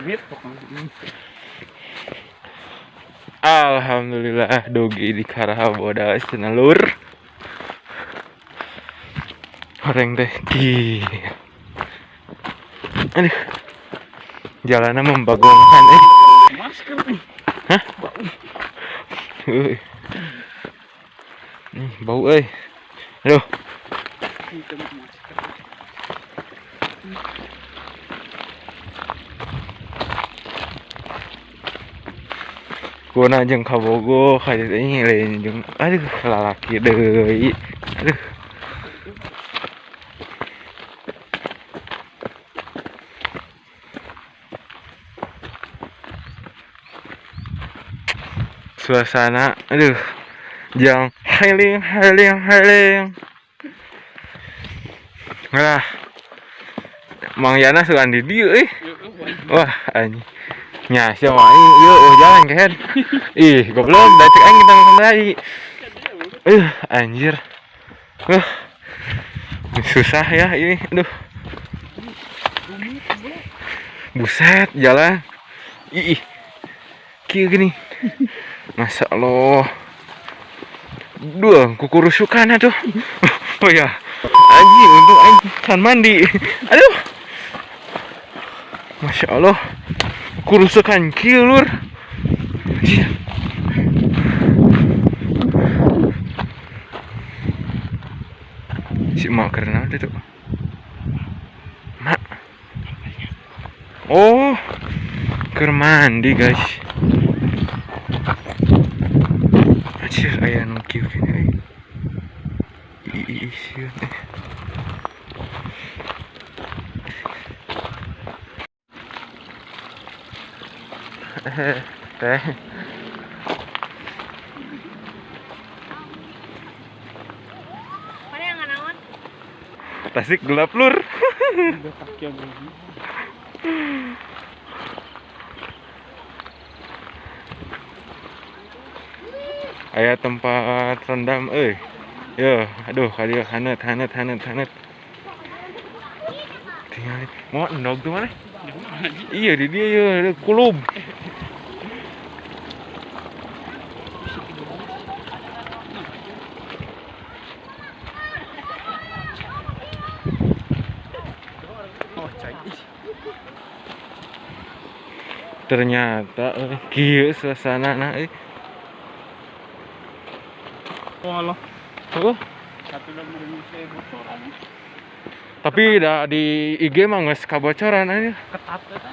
Rumit pokoknya. Alhamdulillah dogi di Karaboda cenah lur. Horeng teh ki. Aduh. Jalannya membagongkan eh. Masker nih. Hah? Bau. Nih, bau euy. Aduh. Gua jeung kabogo ka dieu lain jeung aduh lalaki deui. Aduh. Suasana aduh jang healing healing healing. Lah. Mang Yana sugan di dieu euy. Wah anjing. Nya sia mah ieu oh jalan kehed. Ih, goblok da cek aing kita deui. Anjir. Susah ya ini. Aduh. Buset, jalan. Ih. Kieu gini. Masya Allah. Dua kukurusukan atuh. Oh ya. Anjing untung aing kan mandi. Aduh. Masya Allah. Kurusukan kieu lur. Si mak karena itu. Mak. Oh. Keur mandi, guys. Anjir aya nu kieu kene euy. Ih, sieun eh. Teh. Mana yang nganaon? Tasik gelap lur. Aya tempat rendam euy. Yo, aduh kadieu haneut haneut haneut haneut. Tinggal mau endog tuh mana? Iya di dia ya, kulub. Ternyata kieu suasana nah euy. Oh, oh. Tapi dah di IG mah geus kabocoran aja. Ketat eta.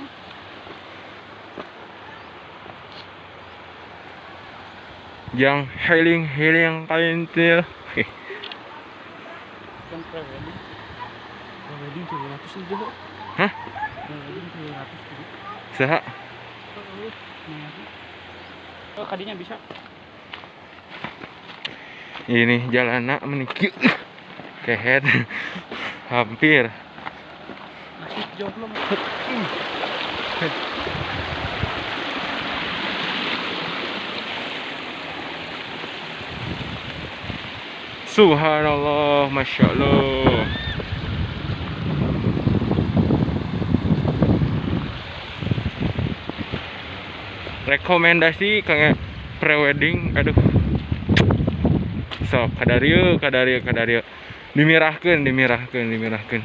Yang healing healing kain teh. Kan prewedding. Prewedding 300 aja. Hah? Prewedding 300. Saha? Oh, kadinya bisa. Ini jalanan menikik kehead hampir. Masih jauh belum. Subhanallah, masya Allah. Rekomendasi kayak prewedding, aduh. Sok kadarieu kadarieu kadarieu dimirahkeun dimirahkeun dimirahkeun.